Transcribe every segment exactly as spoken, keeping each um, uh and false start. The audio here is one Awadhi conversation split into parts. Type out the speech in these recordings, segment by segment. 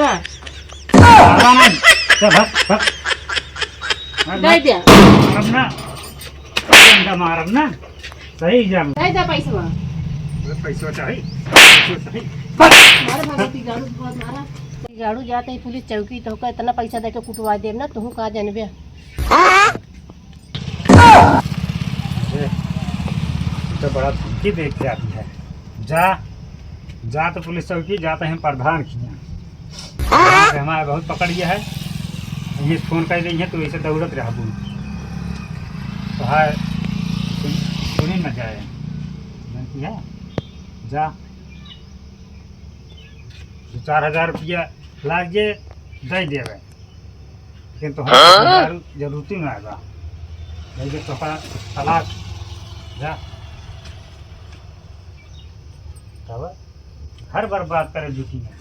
मारा ना। चल, भाग, भाग। भाग, दे भाग। दे। मारब ना। डंडा मारब ना। सही जा। दे दे पैसवा। अरे पैसवा चाही, पैसवा चाही। मारे भागो, तिगाड़ू बहुत मारा। तिगाड़ू जाते ही पुलिस चौकी तो का इतना पैसा देके कुटवा देब ना, तुहू का जानबे। अरे, तो बड़ा धमकी दे के आती है। जा, जा तो पुलिस चौकी, जा तो हम प्रधान खिया। यहाँ पे हमारा बहुत पकड़ गया है। ये फोन कर देंगे तो ऐसे दौड़त रहबू। तो है, सुन, सुनी न जाए। जानती है? जा। दो चार हजार रुपया लाग जे, दे देवे। लेकिन तो हाँ? जरूरती ना आएगा। नहीं तो तोहरा तलाक। जा। तब घर बर्बाद करे झूठी में।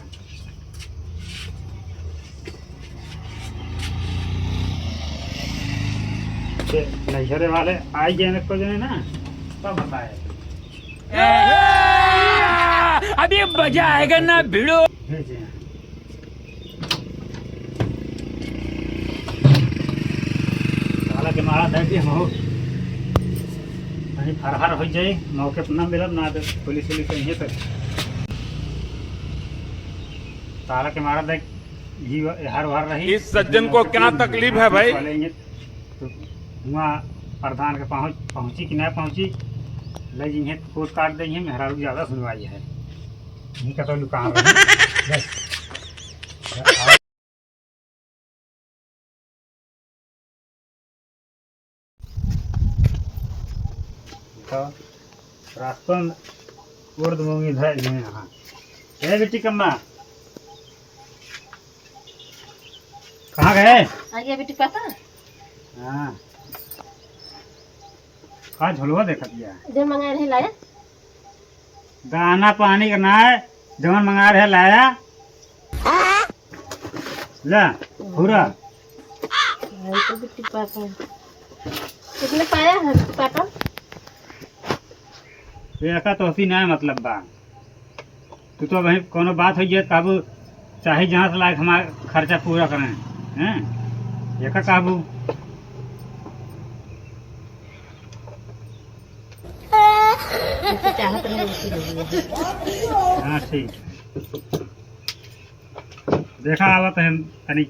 ये नैहरे वाले आई गए को जने ना, तब बताए। अभी मजा आएगा ना भिड़ो। भेजे हैं। ताला के मारा दे के हम हो। कहीं फरहर हो जाए, मौके पर ना मिलब, ना तो पुलिस उलिस यहीं तक। ताला के मारा दे, ही हर भर रही। इस सज्जन को क्या तकलीफ है भाई? वाले ये तो हुआ प्रधान के पहुँच, पहुँची कि ना पहुँची, ले जिन्हें कोट काट देंगे, मेहरारू ज्यादा सुनवाई है। यहीं का तो लुकान रही। बस। तो रास्ता में उर्द मूंगी धर लिए यहाँ। ए बेटी कम्मा, कहाँ गए? आ गया बेटी पापा। हाँ। का झोलवा देखत बिया? जो मंगाए रहे लाया। दाना पानी का ना है, जवन मंगाए रहे लाया। ला, पूरा। भाई तो बिट्टी पापा। कितने पाया है बिट्टी पापा? ये का तोहसी ना मतलब बा। तू तो वहीं कोनो बात हो गया, काबू चाहे जहाँ से लायक हमारा खर्चा पूरा करें, हैं? ये का काबू? चाहत रहे उसी लिए। हाँ, ठीक। देखा, आवत है तनी।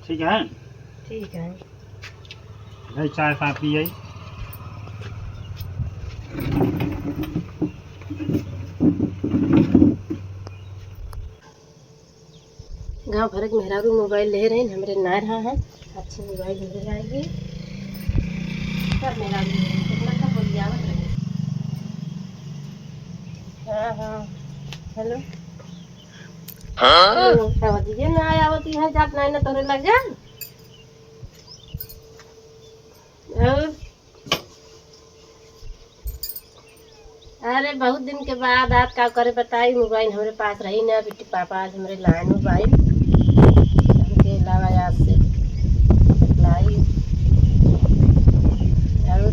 ठीक है? ठीक है। भाई, चाय साथ पिए। गाँव भर के मेहरारू मोबाइल ले रहे हैं, हमरे ना रहा है। अच्छी मोबाइल ले आएगी। सब मेहरारू कितना सब बतियावत रहे। हाँ, हाँ। हेलो। हाँ? ओ, आवाज ये ना आया, आवती है, जात नहीं ना तोरे लग जा। और अरे, बहुत दिन के बाद आज का करे बताई, मोबाइल हमरे पास रही ना, बिट्टी पापा आज हमरे लाए मोबाइल, हमके अलावा आज से लाई। और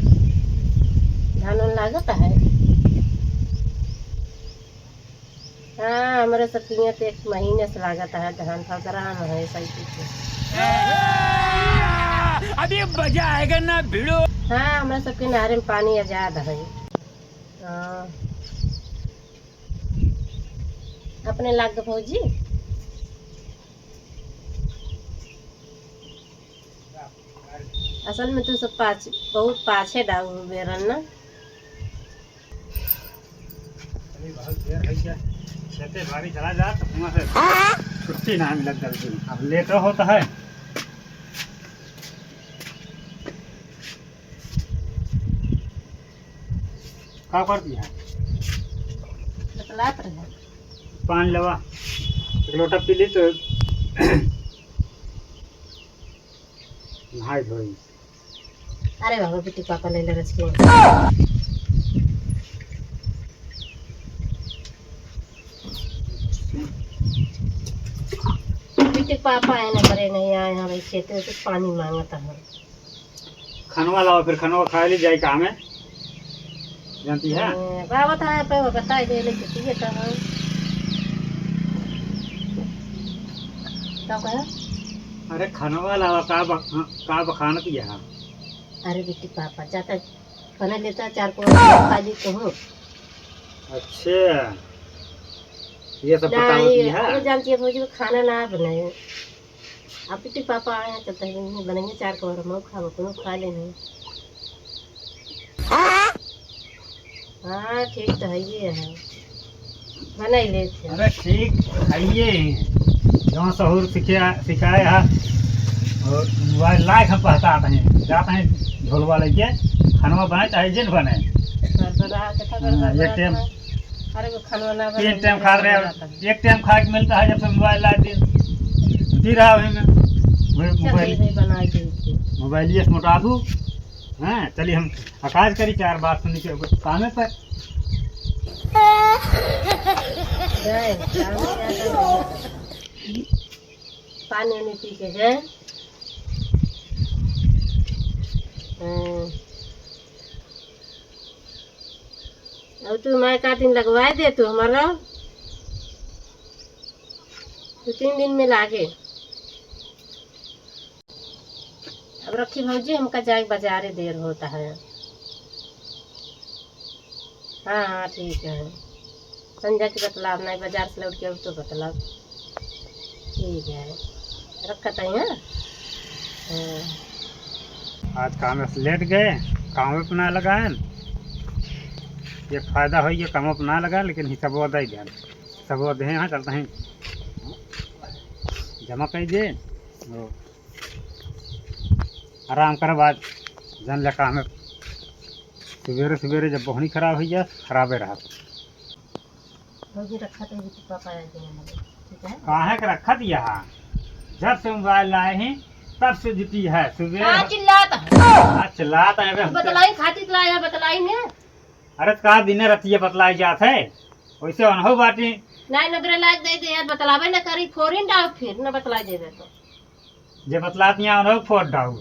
धान उन लागत है? हाँ, हमरे सब के यहाँ तो एक महीने से लागत है धान, फसरा में है सब कुछ। अभी मजा आएगा ना भिड़ो। हाँ, हमरे सब के नहरे में पानी आजाद है। हाँ। अपने लाग भौजी। असल में तू सब पाछ-, बहुत पाछे डाउ बेरन ना। अरे बहुत देर है क्या? खेते बाड़ी चला जा तो हुआं से छुट्टी ना मिलत जल्दी। अब लेट होता है। का कर दिया? बतलात रहे। पानी लेवा, एक लोटा पी ली तो नहाई धोई। अरे बाबा, बिट्टी पापा ले ले रच के। बिट्टी पापा आए ना करे, नहीं आए हैं भाई, खेते से पानी मांगता है। खनवा लावा, फिर खनवा खाए ली जाए काम है, जानती है? हाँ, बाबा था यहाँ पे, वो बताई दे ले, छुट्टी है तो हाँ। का कहा? अरे खनवा लावा, का बख-, का बखानत यहाँ? अरे बिट्टी पापा, जाता बना लेता, चार को खा ली तो हूँ। अच्छा, ये सब बतावत नहीं, यहाँ? अरे जानती है भौजी, वो खाना ना बनाए। अब बिट्टी पापा आए हैं, चलते हैं, नहीं बनाएंगे, चार को हम खाबो, कोनो खा लेंगे। हाँ, ठीक तो है, ये है। बनाई लेते हैं। अरे ठीक है, ये ही है। जौन सहूर सिखे-, सिखाए है, और मोबाइल लायक हम पहतात हैं, जाते हैं झोलवा लेके, खानवा बनाए चाहे जिन बनाए। गड़बड़ा, देखा, हाँ, गड़बड़ा एक टाइम। अरे वो खानवा ना तीन बनाए, टाइम खा रहे हैं, गड़बड़ा। एक टाइम खाए के मिलता है, जब से मोबाइल लाए दिन। जी रहा वही में। वही चल, मोबाइल। यही बनाए के। मोबाइल ये मोटा दू। हाँ, चलिए हम आकाश करी चार बात सुनी के कामे पर। गए, काम क्या करें? पानी वानी पी के गए। हाँ। अब तू मैं का दिन लगवाए दे तू हमारा, दो तीन दिन में लागे। अब रखी भौजी, हमका जाए बाजारे, देर होता है। हाँ, हाँ, ठीक है। संझा के बतलाब, नहीं बाजार से लौट के अब तो बतलाब। ठीक है, रखत है, हाँ? हाँ। आज काम से लेट गए, काम पे ना लगाएन। ये फायदा हो, ये काम पे ना लगा, लेकिन हिसाब दे देन। सब दे, हाँ, चलता है, जमा कर दे। आराम करब आज, जन ले काम है। सुबेरे सुबेरे जब बोहनी खराब होइ जाए, खराबे रहत। भौजी रखत है, बिट्टी पापा आए दिन में, ठीक है? काहे के रखत यहाँ? जब से मोबाइल लाए हैं, तब से जुटी है। सुबेरे का चिल्लात है? का चिल्लात है बे? बतलाई खातिर लाए हैं, बतलाई में। अरे तो का दिने रतिया बतलाई जात है? वैसे अनहो बाटी। नहीं, नदरे लायक दे दे यार, बतलावे न करी, फोरिन डाल फिर, न बतलाई देवे तो। जे बतलात यहाँ उन्हें फोन डाउ।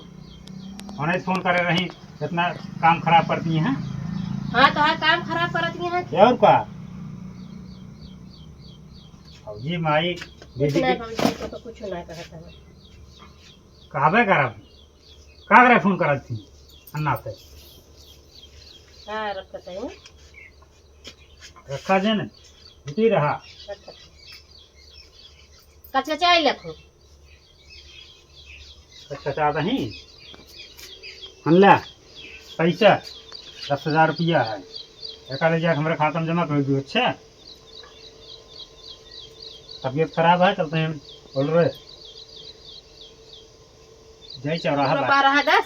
उन्हें फोन करे रही, इतना काम खराब करती हैं। हाँ, तो हाँ, काम खराब करती हैं। ये और का? भौजी माई, कुछ दीदी ना, की भौजी को तो कुछ ना कहता है। कहबे करब। का करे फोन करत थी? अन्ना पे। हाँ, रखत है। रखा जे न, उठी रहा। कच्चा चाय लखो। कच्चा चाय दही। हल्ला, पैसा दस हजार रुपया है। एक ले जाके हमारे खाता में जमा कर दो, अच्छा? तबीयत खराब है, चलते हैं, बोल रहे। जय चौराहा पूरा बाजार। बारह दस?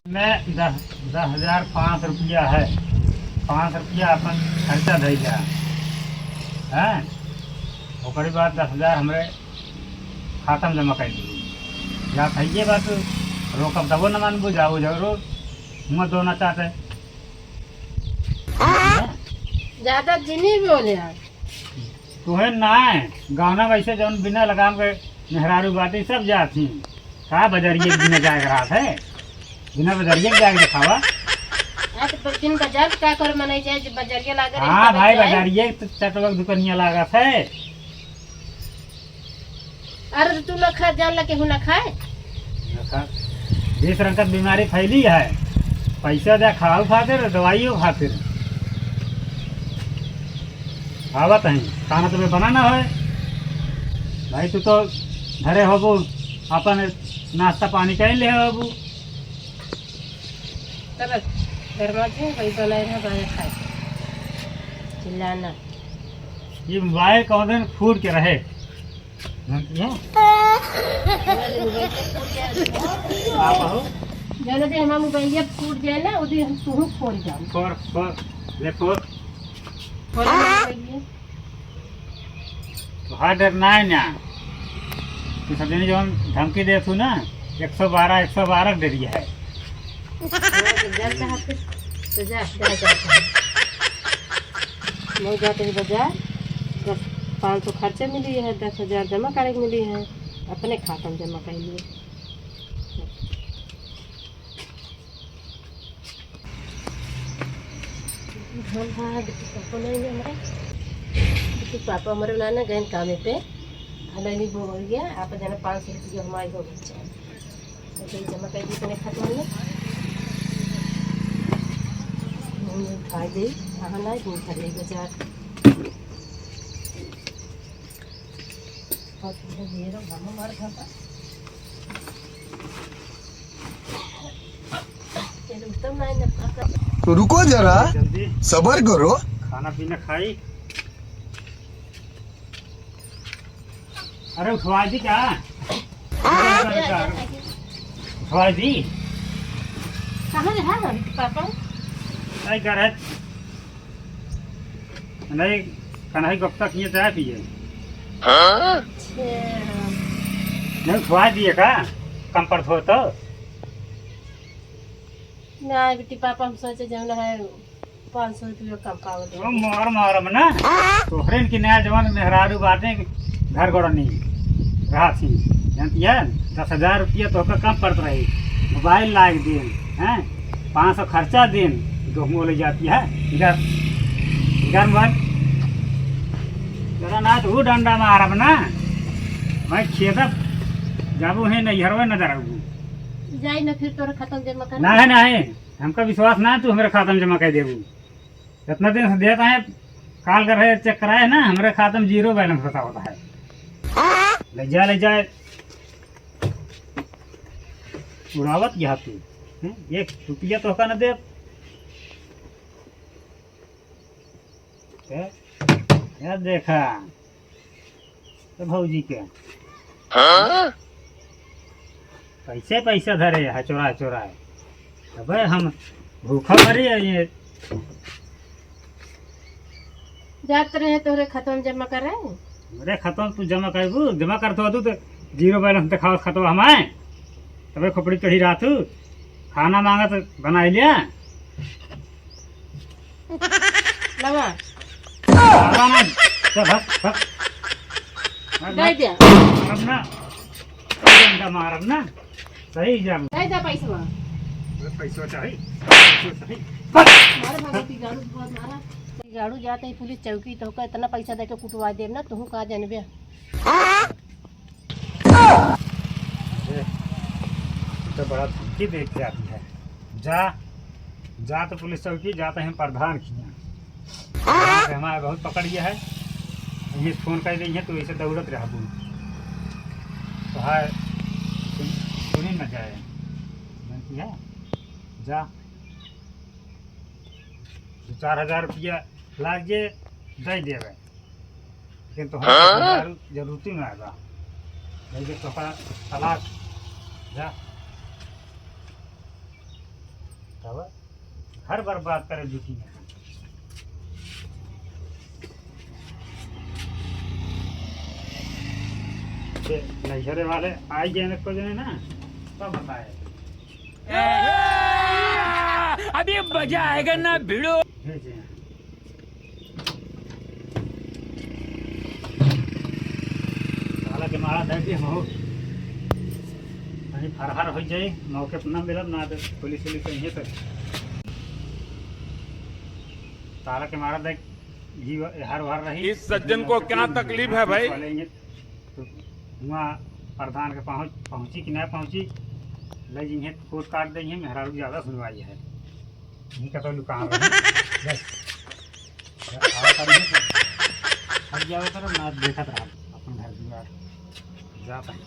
मैं दस, दस हजार पाँच रुपया है, पाँच रुपया अपन खर्चा धइला, हैं? ओकरे बाद दस हजार हमरे खाता में जमा कर दी। या कहिए बात, रोकब तबो न मानबू, जाओ जरूर, मुँह दो ना चाहते। ज्यादा जिनी बोले यार। तुहे ना है, गाना वैसे जौन बिना लगाम के मेहरारू बाटी सब जात ही। का बजरिए के बिना जाए के रहत है? बिना बजरिए के जाए के देखावा। हाँ, तो बिन बाजार का कर मनाई जाए, जब बजरिया लागे रही, हाँ तब भाई, जाए। बजरिए तो चटवक दुकनिया लागत है। अरे तो तू ना खा, जान ला केहू ना खाए। ना खा। बीस रंग का बीमारी फैली है। पैसा दे खाओ खातिर, दवाइयों खातिर। आवत हैं, खाना तुम्हें बनाना है। भाई तू तो घरे होबू, अपन नाश्ता पानी कर ले होबू। चल, घर में जे वही बनाए रहे, बाहर खाए। चिल्लाना। ये मोबाइल कौन दिन फूट के रहे। जानती है? आप हो? जाने दे, हमारा मोबाइल ये फूट जाए ना, उदी हम तुहू फोड़ जाओ। फोड़, फोड़, ले फोड़। फोड़ मोबाइल ये। तोहार डर ना है ना। तू सब जने जौन धमकी देत हूँ ना, एक सौ बारह, एक सौ बारह डरिया है। हाँ, तो जा, जा, फिर। तो जा, जा, जा, जा। मैं जाते ही बाजार, दस, पाँच सौ खर्चे मिली है, दस हजार जमा करे के मिली है, अपने खाता में जमा कर लिए। हम हाँ, बिट्टू पापा नहीं है हमारे। बिट्टू पापा हमारे ना, ना गए कामे पे। नहीं बोल गया, आप जना पाँच सौ रुपया हमारे हो गया। तो ये जमा कर दी अपने खाता में। हम उठा दे, कहाँ ना घूम कर ले बाजार। और तुमने ये रहो, हम हमारे घर का। ये रुकता ना, ना, ना। तो रुको जरा, जल्दी। सबर करो। खाना पीना खाई। अरे उठवा दी क्या? हाँ, उठवा दी। कहाँ रहा है पापा? अरे घर है। नहीं, कन्हई गुप्ता किए चाय पिए। अच्छा। नहीं उठवा दिए का? कम पड़त हो तो? नहीं बेटी, पापा हम सोचे जौन है पाँच सौ रुपया कम पावत ओ, है। मार मारब ना। तोहरे की नया जवान मेहरारू बाटे, घर गोड़नी रहा थी, जानती है, दस हजार रुपया तोहका कम पड़त रही, मोबाइल लाग दिन, हैं, पाँच सौ खर्चा दिन, तो मुँह ले जाती है, इधर, इधर मोबाइल। जरा ना तो वो डंडा मारब ना, मैं खेदब, जाबू है नैहरवे न डराबू। जाई ना फिर तोरा खाता में जमा कर। नहीं, नहीं, हमका विश्वास ना है, तू हमरे खाता में जमा कर देबू। इतना दिन से देत है, काल कर है चेक कराए ना, हमरे खाता में जीरो बैलेंस बतावत है। ले जा, ले जा, उड़ावत यहाँ तू, हैं? एक रुपया तोहका न देब। ए, ए देखा, तो भौजी के हाँ? पैसे पैसा धरे है चोरा चोरा। अबे हम भूखा मरी है ये। जात रहे तोहरे खतवन जमा करे। हमरे खतवन तू जमा करबू, जमा करत हो तू तो जीरो बैलेंस दिखावत खतवा हमारे। तबे खोपड़ी चढ़ी रहा तू। खाना मांगा तो बनाई लिया। लवा। बाबा ना, चल, हट, हट। हट, दे हट। दे। मारब ना, डंडा मारब ना, सही जाम। दे दे पैसवा। अरे पैसवा चाही, पैसवा चाही। मारे भगवती गाड़ू बहुत मारा। गाड़ू जाते ही पुलिस चौकी तो का इतना पैसा देके कुटवा देब ना, तुहू का जानबे। अरे, ये तो बड़ा धमकी दे के आती है। जा, जा तो पुलिस चौकी, जा तो हम प्रधान खिया। यहाँ पे हमारे बहुत पकड़ गया है, ये फोन कर देंगे तो ऐसे दौड़त रहबू। तो है, सुन, सुनी न जाए, जानती है? जा, दो चार हजार रुपया लाग जे, दे देवे। लेकिन तोहरा हाँ? दारू जरूरत ही ना आएगा। नहीं तो तोहरा तलाक, जा। तब घर बर्बाद करे जुटी है। ये नैहरे वाले आई गए ना, कुछ नहीं ना, तब बताए। अभी मजा आएगा ना भिड़ो। भेजे हैं। ताला के मारा दे के हो। कहीं फरहार हो जाए, मौके पर ना मिलब, ना तो पुलिस उलिस कहीं है तो। ताला के मारा दे, घी व-, हर भर रही। इस सज्जन को क्या तकलीफ है भाई? वाले ये तो हुआ प्रधान के पहुँच, पहुँची कि ना पहुँची, ले जी है कोर्ट काट दे, ये मेहरारू ज्यादा सुनवाई है। यहीं का तो लुकान रही। बस। हट जाओ करो, ना देखत रहा अपन घर दुआर। जाता है।